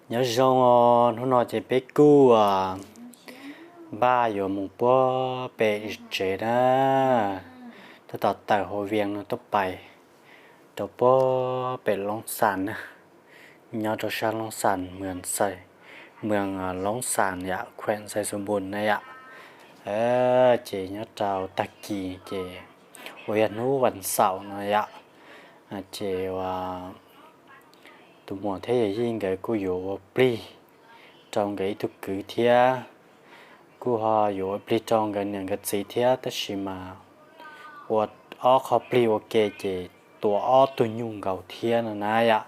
Nyob zoo os, hnub no ces peb kuj npaj yuav mus puag pem tsev na, tab tom tawm hauv Vias no tuaj pais rau puag pem Loob Xas na, nyob rau sab Loob Xas, moos Xais, moos Loob Xas yam, khuem Xais Xus Npus na yam. Ces nyob rau tag kis ces uas yog hnub vas xaum no yam, ces ua tus muam thiab yawm yij nkawd kuj yuav ua plig rau nkawd ib tug kwv thiab, kuj ho yuav ua plig rau nkawd niam nkawd txiv thiab, tab sis mas ua ob qho plig ua ke ces tua ob tug nyuj nkaus thiab no na yam.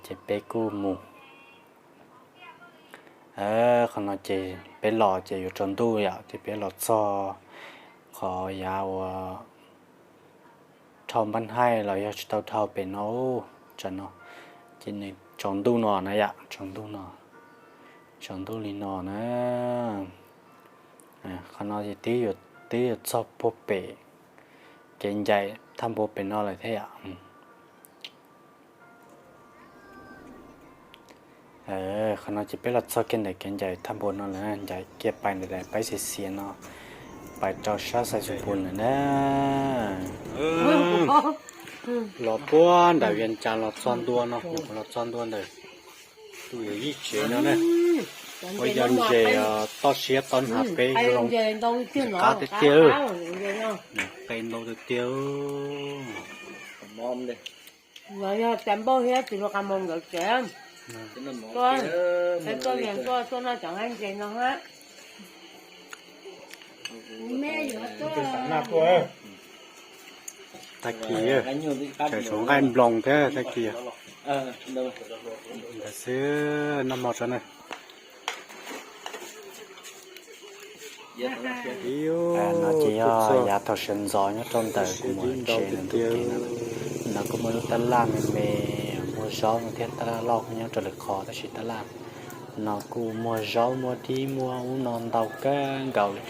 Ces peb kuj mus, qhov no ces peb los ces yuav tsaus ntuj yam, ces peb los txog qhov yav ua dhau npab haij los yog tsis tau dhau pem no, tsam no ces nws tsaus ntuj no na yam, tsaus ntuj no, tsaus ntuj li no na. Qhov no ces twb yuav txog puag pem kev ncaim thaj npua pem no lawm thiab yam. Qhov no ces peb los txog kiag ntawm kev ncaim thaj npua no lawm, ncaim kiag pais ntawm daim paib xiav xiav no, pais rau sab Xais Xus Npus lawm na. Los puag nram Vias Cas los txog ntua no, los txog ntua ntawm tus yawm yij tsev no na. Ua yog ntses toj siab toj hnav peb zoo, qab tiag tiag, qe ntau tiag tiag. Los yog cas npauj thiab tsis los qas mus nkawd tsev, tuaj, tuaj niam tuaj tuaj noj cov nqaij ntses no hab. Tag kis, tseem tshuav nqaij nploos thiab tag kis. Ntawd xwb, noj mov tso na. No ces yog yav thaum sawv ntxov nyob rau ntawm kuv mus tsev ntawm ntu kev no, no kuj muaj lub tab laj me me, muag zaub no thiab, tab laj loj kuj nyob rau lwm qhov tab sis tab laj no kuj muag zaub muag dib muag ub no ntau kawg nkaus li.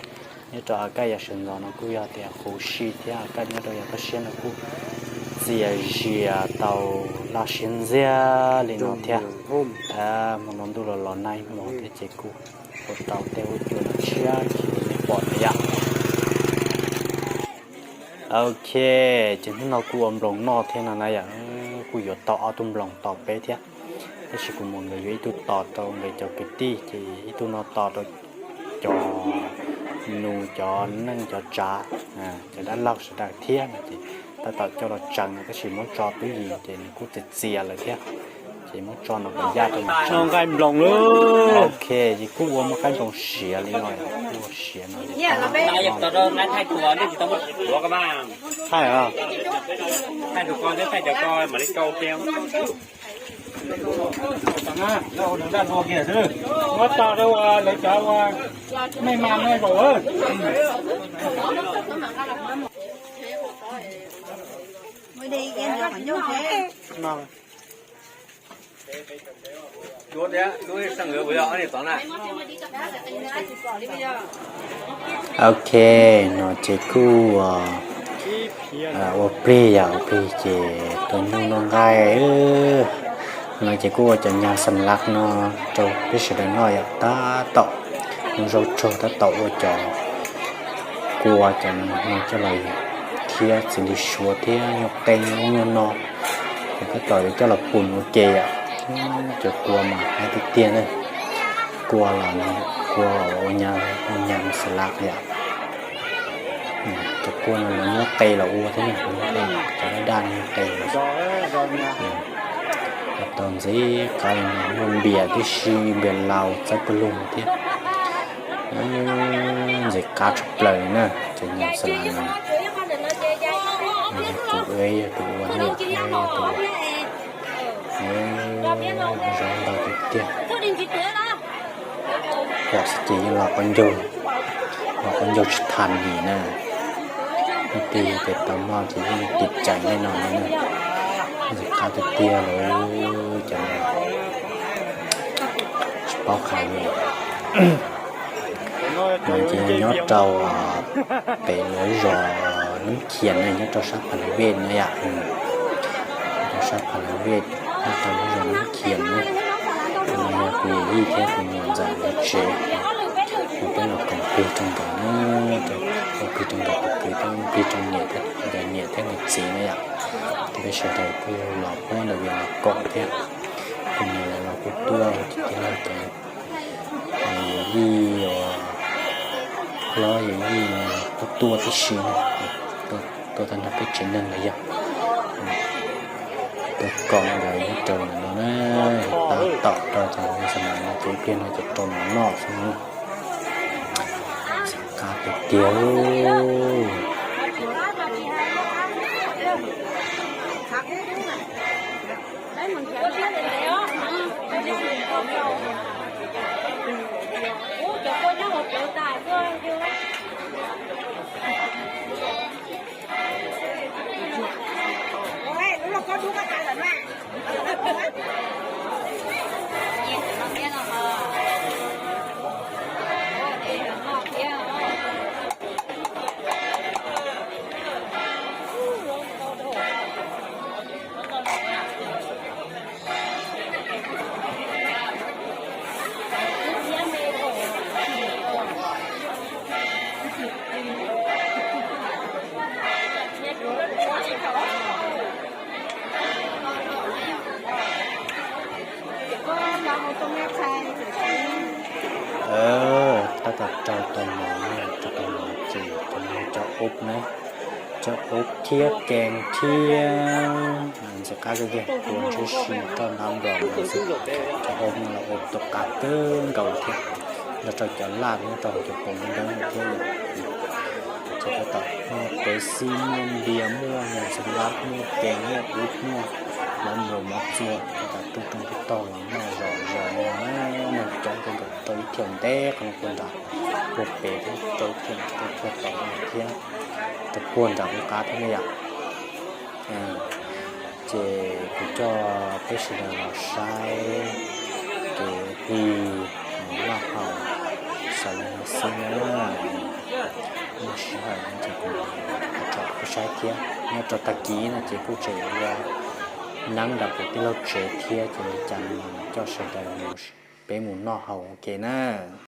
Nyob rau a kaj yav sawv ntxov no kuj yog tias huv si thiab a kaj nyob rau yav toj siab no kuj txias zias tau laj siab ntxiag li no thiab. Hmo no ntuj los los nag ib hmos thiab ces kuj ua rau tej huab cua no tshiab nchis li nej pom na yom. Ok, ces hnub no kuj ua nploos noj thiab no na yom, kuj yuav tau ob tug nploos tos peb thiab. Tab sis kuv mus nkawd yuav ib tug tos rau nkawd cov kwv tij, ces ib tug no tos rau cov nus cov neej cov tsav, cov dab laug sawv daws thiab no ces tab tom coj los tseev no tab sis muab tso twb yim ces nws kuj txias txias lawm thiab. Ces muab tso no kom yaj rau nws tseev. Nqaij nploos lawm. Ok, ces kuj ua muaj qaib nploos siav li no, kuj ua siav no. Muab tso rau lawv cov ua mej ma no zaum. Ok, no ces kuj ua plig yam, ua plig ces tua nyuj noj nqaij. No ces kuj ua cov nyas xam lav no rau peb sawv daws noj yom, tab tom hnub zaub tsaug tab tom ua cov kua cov no coj los thiab txiv li suav thiab nyuag qe nyuag ub nyuag no, ces tab tom yuav coj los pum ua ke yom. Cov kua mas haib tiag tiag na, kua los kua ua nyas, ua nyas xam lav yom. Cov kua no lawv muab qe los ua thiab, cov daj daj no qe los. Tau ntxim qab li no, muaj npias tib si, npias laus txawb pawg lug thiab. Ntxim qab tshaj plaws na, cov nyas xam lav no. Yog tus ua, yog tus ua, yog tus ua. Zoo ntau tiag tiag. Pom xwb ces yeej los qaub ncaug, los qaub ncaug tsis thas li na. Leej twg yog tias tau noj ces yeej tim cais nej no na. Ntxim qab tiag tiag lawm cov no. Tsis paub qhov li. No ces nyob rau pem lawv zos Nab Khias ne, nyob rau sab Pha Lawv Vej na yom. Rau sab Pha Lawv Vej, nyob rau lawv zos Nab Khias na. Kuv yij thiab kuv niam ntxawm lawv tsev, peb los koom plig rau nkawd na, koom plig rau nkawd tus kwv thiab koom plig rau niam thiab nkawd niam thiab nkawd txiv na yom. Ces peb sawv daws kuj los pab ntawm Vias los koom thiab. Kuv niam lawv los kuj tuaj, tij laug cov yawm yij, hlob yawm yij kuj tuaj tib si, tuaj tag nrho peb tsev neeg los yog tuaj koom nkawd nyob rau ntawm no na, tab tom rau cov xas nas no ces ib pliag no ces rau mov noj xwb na. Txawm qab tiag tiag. Tab tom rau tau mov, rau tau mov ces cov ub na, cov ub thiab kees thiab ntxim qab kawg kiag, tua ntshiab si roj nab nplos no xwb. Cov ub no los ua tau qab kawg nkaus thiab, nrog rau cov laj nyob rau hauv cov poom dawb thiab yom. Ces tab tom muaj pev xib, muaj npias, muaj ntxim lab, muaj kees, muaj ub, muaj nab nplos, mov txua, tab tom rub rooj rub tog los noj zom zaws no na. Neeg coob kawg nkaus, rau ib thiaum ntev qhov no puag nrad, puag pem thiab, rau ib thiaum rau puag tom no thiab, rau puag nram qab thiab na yom. Ces kuv coj peb sawv daws los saib kev plig noj haus xaus li no xwb na. Muaj sij hawm no ces kuv tso peb saib thiab. Nyob rau tag kis no ces kuj tseem ua neeb nram kuv tij laug tsev thiab, ces li cas no coj sawv daws mus, peb mus noj haus ua ke na.